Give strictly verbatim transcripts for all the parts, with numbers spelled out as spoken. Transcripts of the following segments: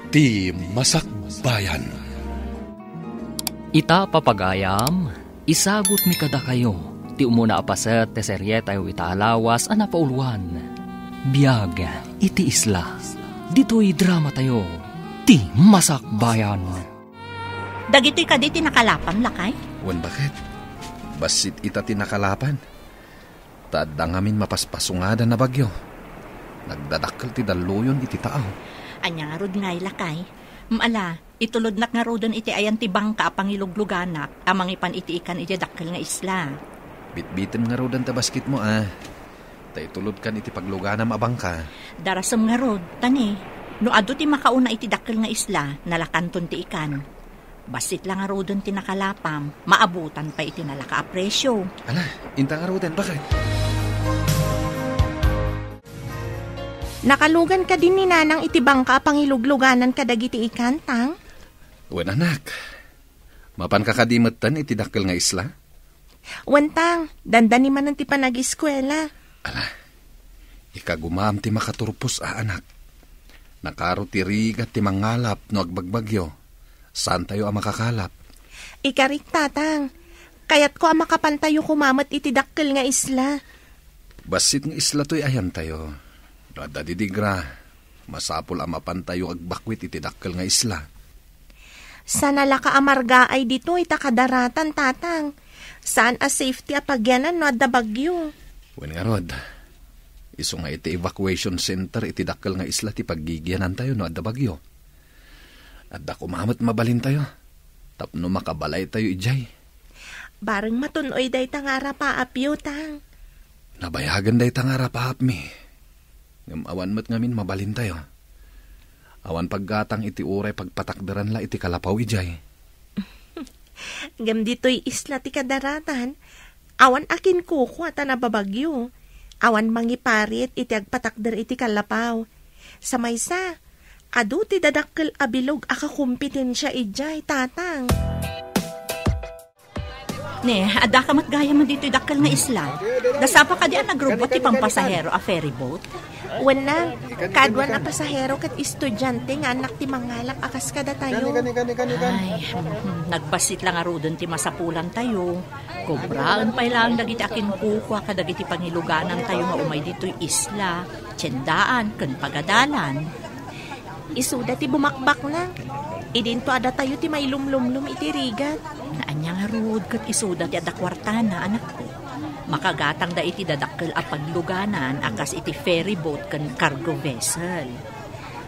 Ti Masakbayan. Ita, papagayam, isagutmi kadakayo ti umuna a paset ti serietayo ita a lawas a napauluan, Biag iti Isla. Ditoy dramatayo, Ti Masakbayan. Dagitoy kadi ti nakalapam, lakay? Wen, baket. Bassit ita ti nakalapan. Ta adda ngamin mapaspasungadan a bagyo. Nagdadakkel ti dalluyon iti taaw. Ania ngarud ngay, lakay? Ala, itulodnak ngaruden iti ayan ti bangka a pangilugluganak a mangipan iti ikan idiay dakkel nga isla. Bitbitem ngaruden ta basketmo, a. Ta itulodkan iti pagluganam a bangka. Darasem ngarud, ta ni, no adu ti makauna iti dakkel nga isla, nalakanton ti ikan. Bassit la ngaruden ti nakalapam, maabutan pay iti nalaka a presio. Ala, inta ngaruden, baket. Nakalugan kadi ni Nanang iti bangka a pangilugluganan kadagiti ikan, Tang? Wen, anak. Mapanka kadi metten iti dakkel nga isla? Wen, Tang, dandani manen ti panagiskuela. Ala, ikagumaam ti makaturpos a anak. Nakaro ti rigat ti mangalap no agbagbagyo. Saantayo a makakalap. Ikarik, Tatang. Kayatko a makapantayo koma met iti dakkel nga isla. Bassit nga isla toy ayantayo. No adda didigra, masapul a mapantayo agbakwit iti dakkel nga isla. Saan a laka a margaay ditoy ta kadaratan, Tatang. Saan a safety a pagianan no adda bagyo. Wen ngarud, isu nga iti evacuation center iti dakkel nga isla ti paggigianantayo no adda bagyo. Adda koma met mabalintayo tapno makabalaytayo idiay. Bareng matun-oy dayta nga arapaapyo, Tang. Nabayagen dayta nga arapaapmi. Ngem awan met ngamin mabalintayo. Awan paggatang iti uray pagpatakderan la iti kalapaw idiay. Ngem ditoy isla ti kadaratan, awan a kinkukua ta nababagyo. Awan mangiparit iti agpatakder iti kalapaw. Sa maysa, adu ti dadakkel a bilog a kakompetensia idiay, Tatang. Ne, adda ka met gayam ditoy dakkel nga isla. Dasapa kadi a nagrubbuat ti pampasahero a ferry boat? Wen, Nang, kaaduan a pasahero ket estudiante nga annak ti mangalap a kas kadatayo. Ay, hmm, nagbassit la ngaruden ti masapulantayo. Kobraen pay laeng dagiti a kinkukua kadagiti pangiluganantayo nga umay ditoy isla, tiendaan, ken pagadalan. Isuda ti bumakbakna. Idinto a datayo ti mailumlumlom iti rigat. Ania ngarud ket isuda ti adda kuartana, anakko. Makagatangda iti dadakkel a pagluganan a kas iti ferry boat ken cargo vessel.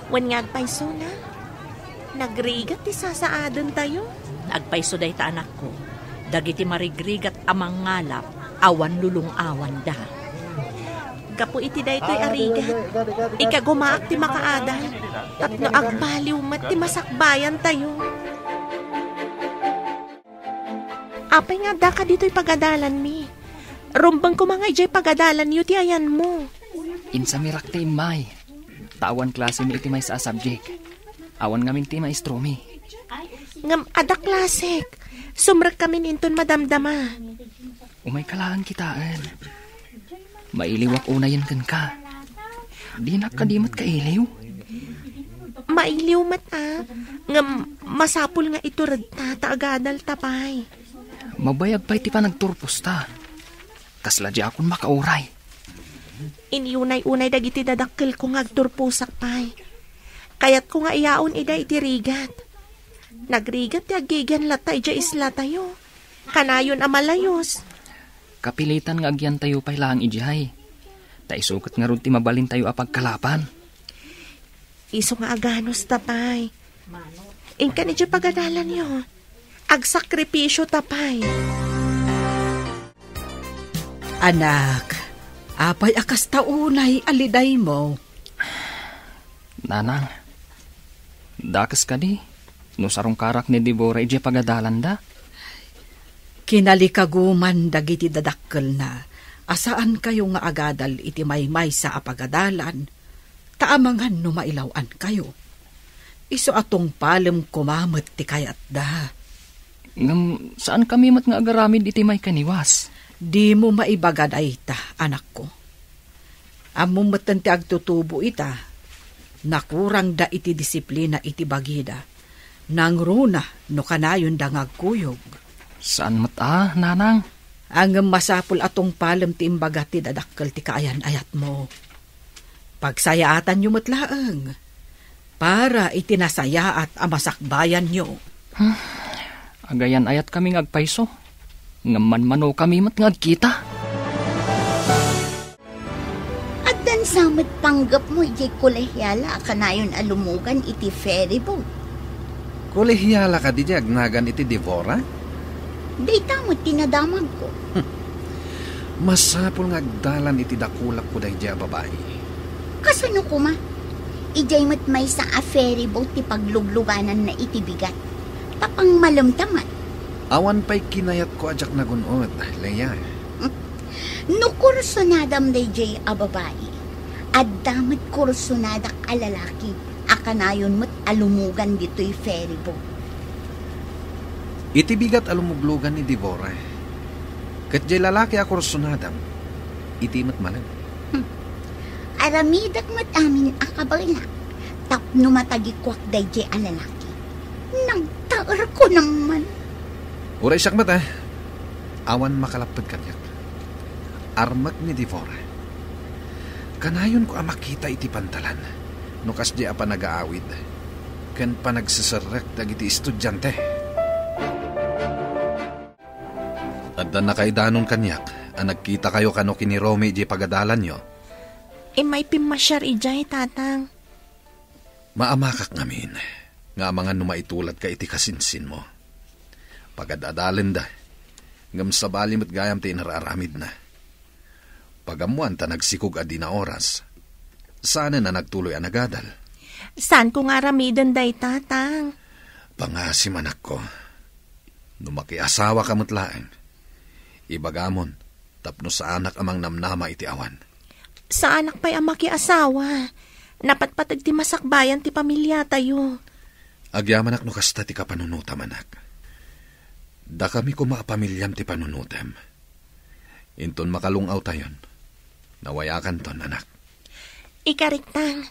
Wen nga agpaysona, nagrigat ti sasaadentayo. Agpayso dayta, anakko. Dagiti marigrigat a mangalap, awan lulong-awanda. Gapu iti daytoy a rigat, ikagumaak ti makaadal tapno agbaliw met ti masakbayantayo. Apay nga addaka ditoy pagadalanmi? Rumbeng koma nga idiay pagadalanyo ti ayanmo. Insamirak ti immay. Ta awan klasemi iti maysa a subject. Awan ngamin ti maestromi. Ngem adda klasek. Sumrekkamin inton madamdama. Umayka laeng kitaen. Mailiwak unayen kenka. Dinak kadi met kailiw? Mailiw met a. Ngem masapul nga ituredta ta agadalta pay. Mabayag pay ti panagturposta. Kasla diakon makauray. Inyunay-unay dagiti dadakkelko nga agturposak pay. Kayatko nga iyaon ida iti rigat. Nagrigat ti aggigian latta idiay islatayo. Kanayon a malayos. Kapilitan nga agyantayo pay laeng idiay. Ta isu ket ngarud ti mabalintayo a pagkalapan. Isu nga aganos ta pay. Inkan idiay pagadalanyo. Agsakripisyo ta pay. Anak, apay a kasta unay a lidaymo? Nanang, dakes kadi no sarungkarak ni Deborah idiay pagadalanda? Kinalikaguman dagiti dadakkelna a saankayo nga agadal iti maymaysa a pagadalan, ta amangan no mailaw-ankayo. Isu a tungpalem koma met ti kayatda. Ngem saankami met nga agaramid iti maikaniwas. Dimo maibaga dayta, anakko. Ammom metten ti agtutubo ita. Nakurangda iti disiplina iti bagida. Nangruna no kanayonda nga agkuyog. Saan met a, nanang. Ngem masapul a tungpalem ti imbaga ti dadakkel ti kaayan-ayatmo. Pagsayaatanyo met laeng para iti nasayaat a masakbayanyo. Hmm. Agayan-ayatkami nga agpayso, ngem manmanokami met nga agkita. Addan sa met panggepmo idiay kolehiala a kanayon a lumugan iti ferry boat. Kolehiala kadi diay agnagan iti Devora? Dayta met ti nadamagko. Hmm. Masapul nga agdalan iti dakulakko daydiay a babai. Kasano koma? Idiay met maysa a ferry boat ti pagluglugananna iti bigat. Tapang malemta met. Awan pay kinayatko a diak nagun-od, Lea. Hmm. No kursunadam daydiay a babai, adda met kursunadak a lalaki a kanayon met a lumugan ditoy ferry boat. Iti bigat a lumuglugan ni Devora, ket diay lalaki a kursunadam, iti met malem. Hmm. Aramidek met amin a kabaelak tapno matagikuak daydiay a lalaki. Nagtaerko naman. Uray siak met, a. Awan makalapped kaniak. Armek ni Devora. Kanayonko a makita iti pantalan no kasdiay a panagaawid ken panagseserrek dagiti estudiante. Adda nakaidanon kaniak a nagkitakayo kano ken ni Romy idiay pagadalanyo. Immay pimmasiar idiay, Tatang. Maamakak ngamin nga amangan no maituladka iti kasinsinmo. Pagad-adalenda, ngem sabali met gayam ti inar-aramidna. Pagammoan ta nagsikog a dina oras. Saanen a nagtuloy a nagadal. Saanko nga aramiden dayta, Tang. Pangaasim, anakko. No makiasawaka met laeng, ibagamon tapno saanak a mangnamnama iti awan. Saanak pay a makiasawa. Napatpateg ti masakbayan ti pamiliatayo. Agyamanak no kasta ti kapanunotam, anak. Dakami koma a pamiliam ti panunotem. Inton makalung-awtayon, nawayakanton, anak. Ikarik, Tang,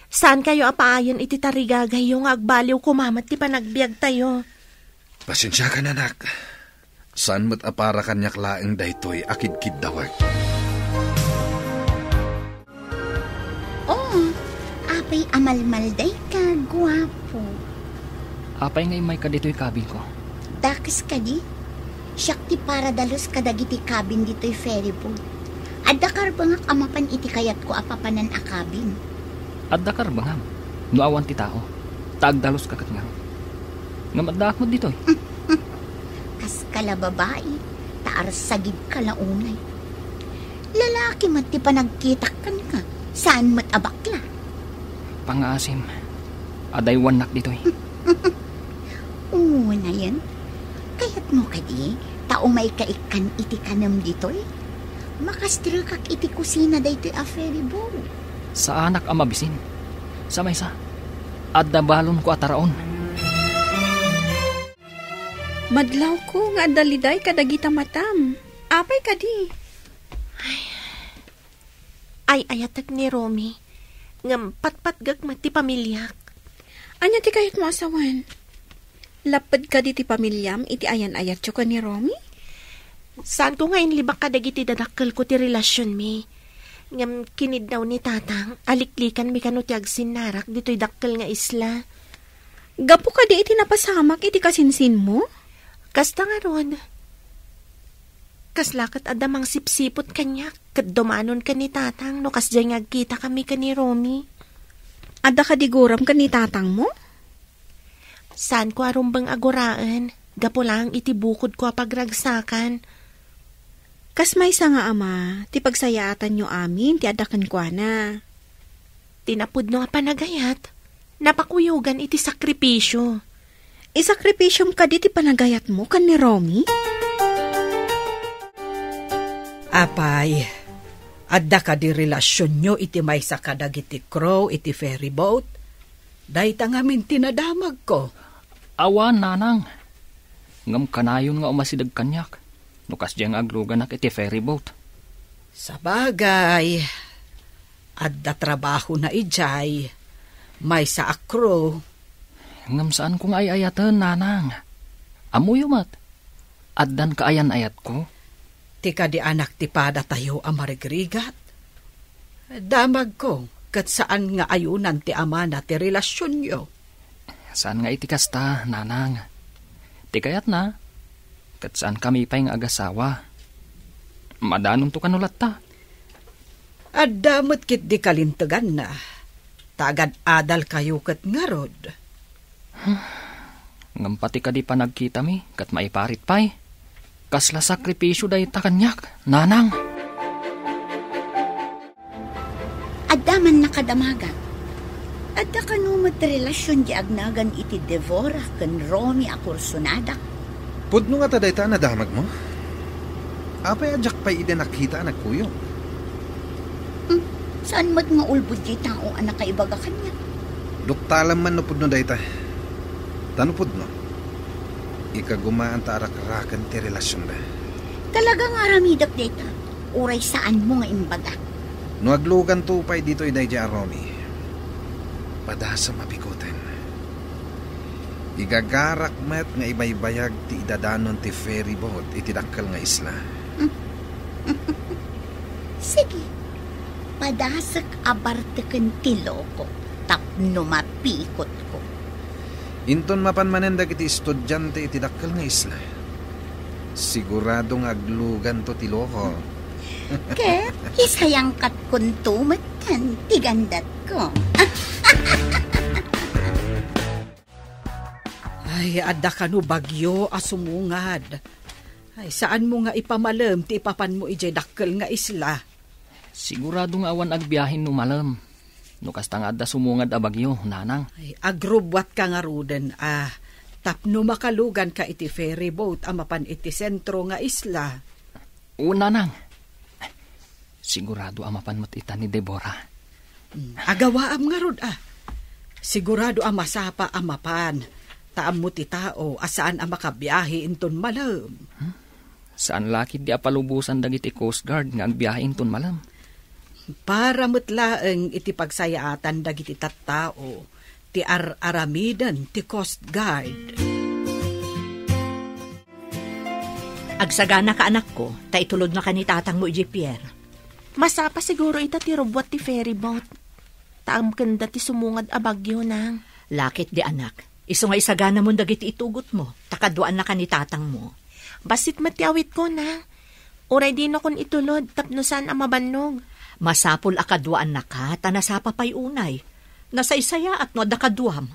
saankayo a paayen iti tarigagayyo nga agbaliw koma met ti panagbiagtayo. Pasensiakan, anak. Saan met a para kaniak laeng daytoy a kidkiddawek. Oo, apay a malmaldayka, guapo. Apay nga immayka ditoy kabinko? Dakes kadi? Siak ti para dalus kadagiti kabin ditoy ferry boat. Adda karbengak a mapan iti kayatko a papanan a kabin. Adda karbengam no awan ti tao, ta agdaluska ket ngarud. Ngem addaak met ditoy. Kaska la babai, ta arsagidka la unay. Lalaki met ti panagkitak kenka, saan met a bakla. Pangaasim, adaywannak ditoy. Unayen, kayatmo kadi ta umayka ikkan iti kanem ditoy? Makastrekak iti kusina daytoy a ferry boat. Saanak a mabisin. Sa maysa, adda balonko a taraon. Madlawko nga adda liday kadagita matam. Apay kadi? Ay, ay-ayatek ni Romy, ngem patpatgek met ti pamiliak. Ania ti kayatmo a sawen? Lapped kadi ti pamiliam iti ayan-ayatyo ken ni Romy? Saanko nga inlibak kadagiti dadakkelko ti relasionmi. Ngem kiniddaw ni Tatang a liklikanmi kano ti agsinnarak ditoy dakkel nga isla. Gapu kadi iti napasamak iti kasinsinmo? Kasta ngarud. Kasla ket adda mangsipsiput kaniak ket dumanon ken ni Tatang no kasdiay nga agkitakami ken ni Romy. Adda kadi guram ken ni Tatangmo? Saanko a rumbeng a guraen, gapu laeng iti bukodko a pagragsakan. Kas maysa nga ama, ti pagsayaatanyo amin ti adda kenkuana. Ti napudno a panagayat, napakuyogan iti sakripisio. Isakripisiom kadi ti panagayatmo ken ni Romy? Apay, adda kadi relasionyo iti maysa kadagiti crew iti ferry boat? Dayta ngamin ti nadamagko. Awan, nanang. Ngem kanayon nga umasideg kaniak no kasdiay nga agluganak iti ferry boat. Sabagay, adda trabahona idiay. maysa a crew. Ngem saanko nga ay-ayaten, nanang. Ammoyo met, addan kaayan-ayatko. Ti kadi anak ti padatayo a marigrigat. Damagko, ket saan nga ayunan ti amana ti relasionyo. Saan nga iti kasta, nanang. Ti kayatna, ket saankami pay nga agasawa. Madanonto kano latta. Adda met ketdi kalinteganna, ta agad-adalkayo ket ngarud. Ngem pati kadi panagkitami ket maiparit pay. Kasla sakripisio dayta kaniak, nanang. Adda man nakadamagak. Adda kano met relasion di agnagan iti Devora ken Romy a kursonadak? Pudno ngata dayta a nadamagmo? Apay a diak pay idi nakita a nagkuyog? Hmm, saan met nga ulbod diay tao a nakaibaga kaniak? Duktalam man no pudno dayta. Ta no pudno, ikagumaan ta arakraken ti relasionda. Talaga nga aramidek dayta, uray saanmo nga imbaga. No agluganto pay ditoy daydiay a Romy, padasem a pikutem. Igagarak met nga ibaybayag ti idadanon ti ferry boat iti dakkel nga isla. Sige, padasek a barteken ti loko tapno mapikotko. Inton mapan manen dagiti estudiante iti dakkel nga isla, sigurado nga agluganto ti loko. Ket isayangkatkonto metten ti gandatko. Ay, adda kano bagyo a sumungad. Ay, saanmo nga ipamalem ti ipapanmo idiay dakkel nga isla? Sigurado nga awan agbiahe no malem. No kasta nga adda sumungad a bagyo, nanang. Ay, agrubbuatka ngaruden, a, tapno makaluganka iti ferry boat a mapan iti sentro nga isla. O, nanang. Sigurado a mapan met ita ni Deborah. Hmm, agawaam ngarud, a. Sigurado a masapa a mapan, ta ammo ti tao a saan a makabiahe inton malem. Hmm? Saan la ketdi a palubosan dagiti Coast Guard nga agbiahe inton malem. Para met laeng iti pagsayaatan dagiti tattao ti ar-aramiden ti Coast Guard. Agsaganaka, anakko, ta itulodnaka ni tatangmo idiay pier. Masapa siguro ita ti rubbuat ti ferry boat. Ta amkenda ti sumungad a bagyo, nang. La ketdi, anak. Isu nga isaganamon dagiti itugotmo, ta kaduaannaka ni tatangmo. Bassit met ti awitko, nang. Uray dinakon itulod tapno saan a mabannog. Masapul a kaduaannaka, ta nasapa pay unay. Nasaysayaat no adda kaduam.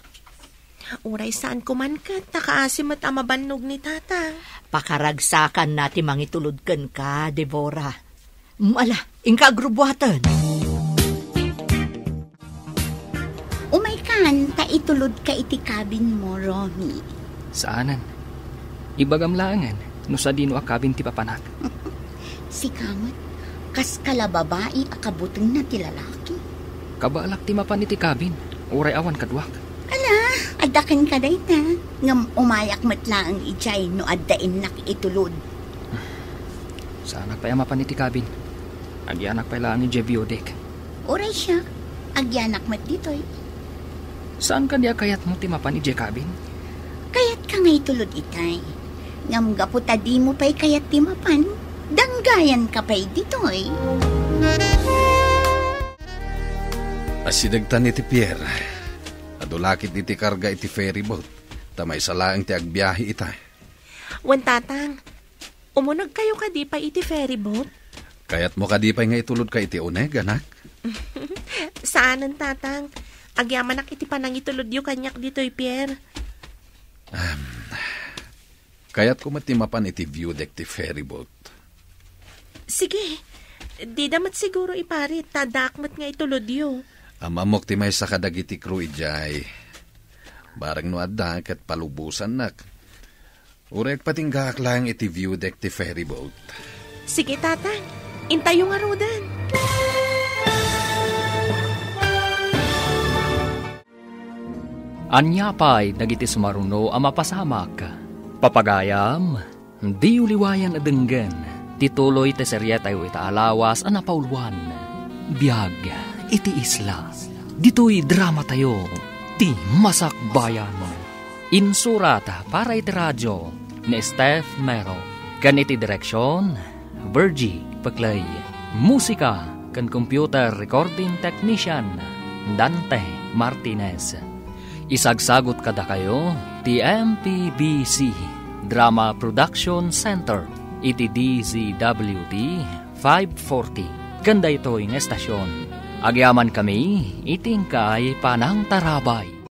Uray saanko man ket, ta kaasi met a mabannog ni tatang. Pakaragsakanna ti mangitulod kenka, Deborah. Mm, ala, inka agrubbuaten. Umaykan, ta itulodka iti cabinmo, Romy. Saanen. Ibagam laengen no sadino a cabin ti papanak. Sika met, kas kala babai a kabutengna ti lalaki. Kabaalak ti mapan iti cabin, uray awan kaduak. Ala, adda kenka dayta, ngem umayak met laeng idiay no adda innak itulod. Saanak pay a mapan iti cabin. Agyanak pay laeng idiay view deck. Uray siak, agyanak met ditoy. Saan kadi a kayatmo ti mapan idiay cabin? Kayatka nga itulod itay. Ngem gapu ta dimo pay kayat ti mapan, danggayanka pay ditoy. Asidegtan iti pier. Adu la ketdi ti karga iti ferry boat, ta maysa laeng ti agbiahe ita. Wen, tatang, umunegkayo kadi pay iti ferry boat? Kayatmo kadi pay nga itulodka iti uneg, anak? Saanen, tatang. Agyamanak iti panangitulodyo kaniak ditoy pier. Am, kayatko met ti mapan iti view deck ti ferry boat. Sige. Dida met siguro iparit, ta addaak met nga itulodyo. Am-ammok ti maysa kadagiti crew idiay. Bareng no adda, ket palubosannak. Uray agpatinggaak laeng iti view deck ti ferry boat. Sige, tatang. Intayo ngaruden. Ania pay dagiti sumaruno a mapasamak? Papagayam, diyo liwayan a denggen ti tuloy ti serietayo ita a lawas a napauluan, Biag iti Isla. Ditoy dramatayo, ti Masakbayan. Insurat para iti radio ni Steph Mero. Ken iti direksyon, Virgie Peclay. Musika ken computer recording technician, Dante Martinez. Isagsagut kadakayo ti M P B C Drama Production Center iti D Z W T five forty. Ken daytoy nga estasion, agyaman kami iti inkay panangtarabay.